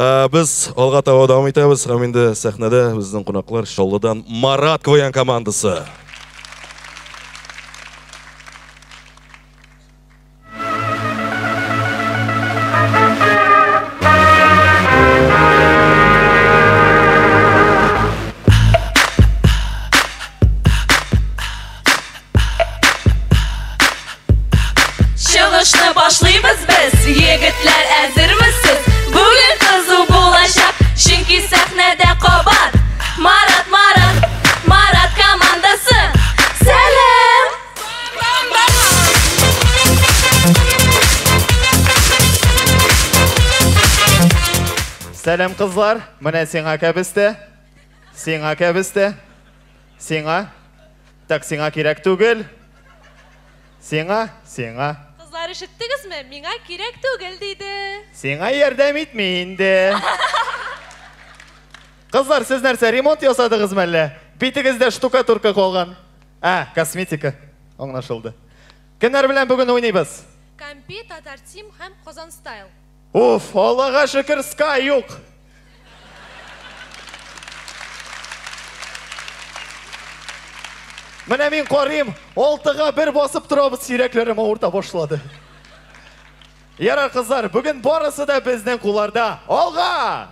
Без алга таба дәвам итәбез һәм инде сәхнәдә безнең кунаклар Чаллыдан Марат КВН командасы. Чыгышны башлыйбыз без, егетләр, әзермесез? Бүген кызу булачак, чөнки сәхнәдә кабат Марат, Марат, Марат командасы. Сәлам! Сәлам, кызлар. Менә сиңа кәбестә. Сиңа кәбестә. Сиңа. Так, сиңа кирәк түгел. Сиңа, сиңа. Кызлар, ишеттегезме? Миңа кирәк түгел, диде. Сиңа ярдәм итми инде. Кызлар, сез нәрсә, ремонт ясадыгыз мәллә? Битегездә штукатурка калган. А, косметика. Аңлашылды. Кемнәр белән бүген уйныйбыз? Кампи, Татар Тим һәм Казан Стайл. Уф, Аллага шөкер, ска юк. Менә мин карыйм, 6-1 басып торабыз, йөрәкләрем авырта башлады. Ярар, кызлар, бүген барысы да безнең кулларда. Алга!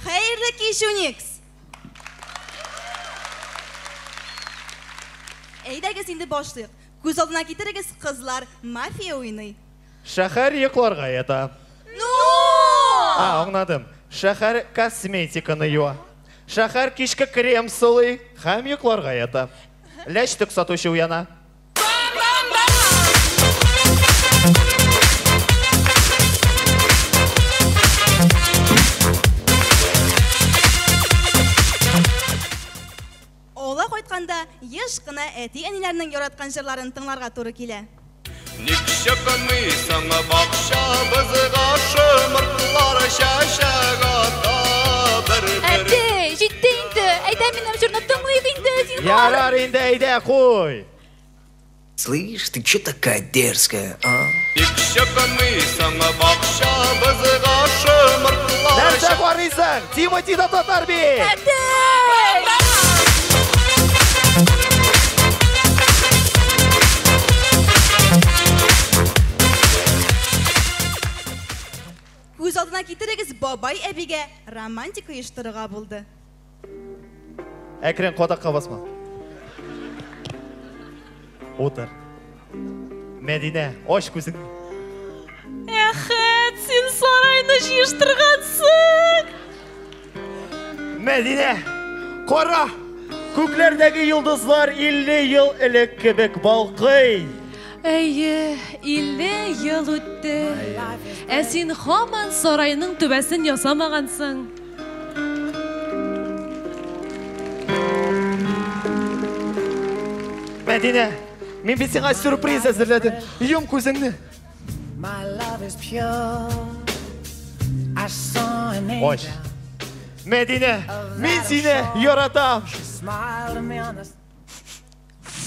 Хәерле кич, Уникс! Әйдәгез инде башлыйк. Күз алдына китерегез, кызлар мафия уйный. Шәһәр йокларга ята. Ну! А, аңладым. Шәһәр косметиканы юа. Шәһәр кичке крем сылый һәм йокларга ята. Ләчтек сатучы уяна. Авылга кайтканда еш кына әти-әниләрнең яраткан җырларын тыңларга туры килә. Ник чыкмыйсың бакчабызга, шомыртлар чәчәк ата бер-бер. Әти, җитте инде. Әйдә минем җырны тыңлыйк инде, зинһар. Ярар инде, әйдә, куй. Слышь, ты че такая дерзкая, а? Ник чыкмыйсың бакчабызга, шомыртлар Нәрсә карыйсың? Тимати да татар бит. Әти! Күз алдына китерегез, бабай әбигә романтика оештырырга булды. Әкрен кадакка басма. Утыр. Мәдинә, ач күзеңне. Әхәт, син сарайны җыештыргансың. Мәдинә, кара! Күкләрдәге йолдызлар 50 ел элек кебек балкый. Әйе, 50 ел үтте. Ә син һаман сарайның түбәсен ясамагансың. Мәдинә, мин бит сиңа сюрприз әзерләдем. Йом күзеңне. Ач. Мәдинә, мин сине яратам.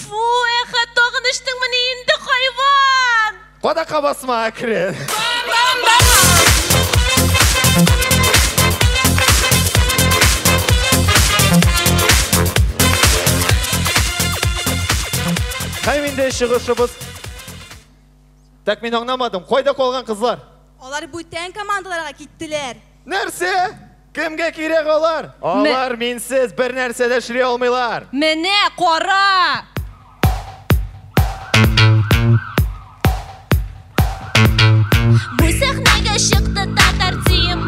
Фу, Әхәт, тагын эчтеңмени инде, хайван? Кадакка басма, әкрен. Һәм инде чыгышыбыз. Так, мин аңламадым. Кайда калган кызлар? Алар бүтән командаларга киттеләр. Нәрсә? Кемгә кирәк алар? Алар минсез бер нәрсә дә эшли алмыйлар. Менә, кара! Бу сәхнәгә чыкты Татар Тим.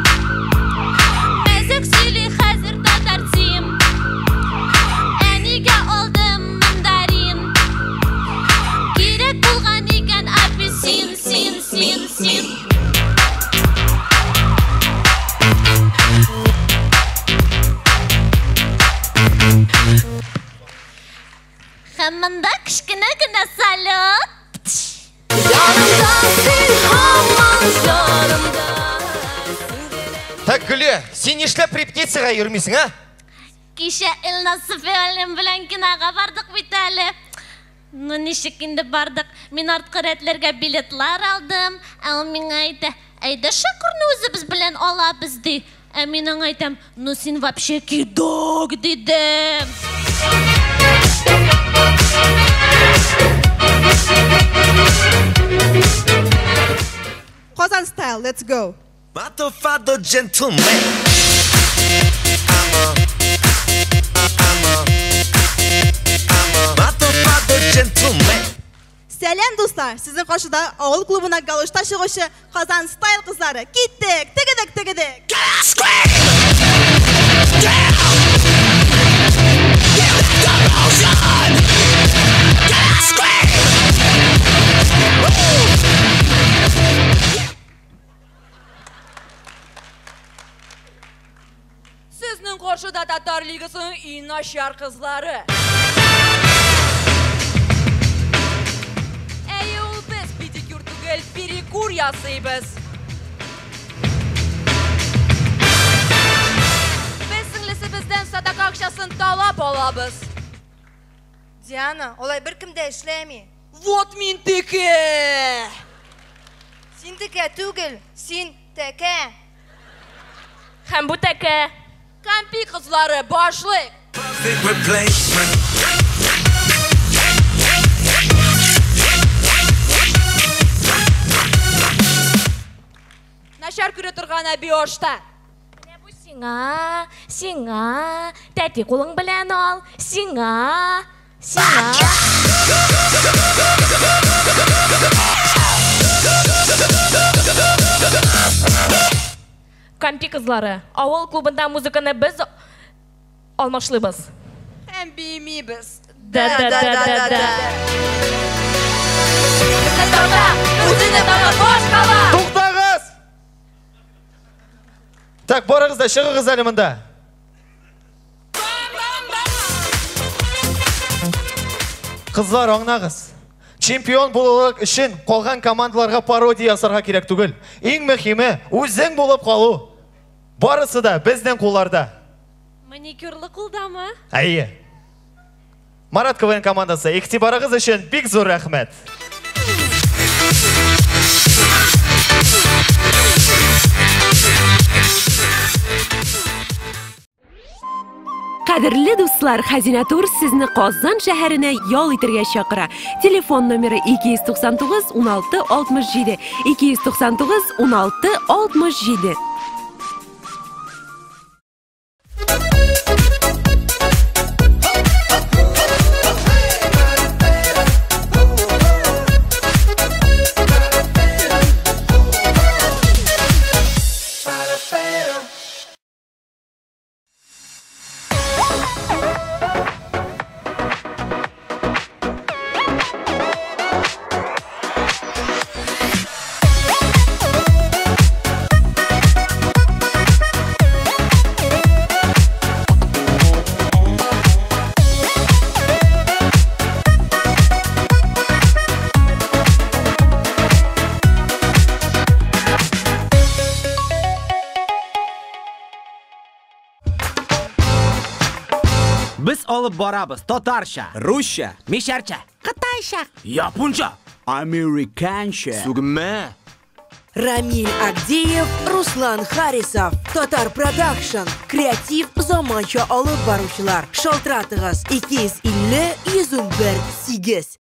Мәзәк сөйли хәзер Татар Тим. Әнигә алдым мандарин. Кирәк булган икән апельсин, син, син, син. Һәм монда кечкенә генә салют. Ярымда син һаман ярымда. Так, Гөлия, син нишләп репетициягә йөрмисең, а? Кичә Элназ Суфиалин белән кинога бардык бит әле. Ну, ничек инде бардык? Мин арткы рәтләргә билетлар алдым. Ә ул миңа әйтә, әйдә Шәкүрне үзебез белән алабыз, ди. Ә мин аңа әйтәм, ну син вообще кидок, дидем. Казан style, let's go. Motherfucker gentleman. Motherfucker gentleman. Сәлам, дуслар! Сезнең каршыда авыл клубына галошта чыгучы Казан стайл кызлары. Киттек! Тегедек, тегедек! Сезнең каршыда Татар лигасының иң начар кызлары. Әйе, ул без педикюр түгел, перекур ясыйбыз. Без сеңлесебездән садака акчасын талап алабыз. Диана, алай беркем дә эшләми. Вот мин теке! Син текә түгел, син тәкә. Һәм бу тәкә. Кампи кызлары, башлыйк! Начар күрә торган әби ашта. Менә бу сиңа, сиңа, тәти кулың белән ал, сиңа, сиңа. Кампи кызлары, авыл клубында музыканы без алмашлыйбыз. Һәм биимибез. Да, да, да, да, да. Туктагыз! Так, барыгыз да чыгыгыз әле монда. Кызлар, аңнагыз. Чемпион булулык өчен калган командаларга пародия ясарга кирәк түгел. Иң мөһиме үзең булып калу. Барысы да безнең кулларда. Маникюрлы кулдамы? Әйе. Марат КВН командасы, игътибарыгыз өчен бик зур рәхмәт. Кадерле дуслар, Хәзинә Тур сезне Казан шәһәренә ял итәргә чакыра. Телефон номеры 299 16 67 299 16 67. Без алып барабыз татарча, русча, мишәрчә, кытайча, японча, американча. Сүгенмә. Рамиль Агдеев, Руслан Харисов, Татар Продакшн, креатив заманча алып баручылар. Шалтыратыгыз 250 111 8.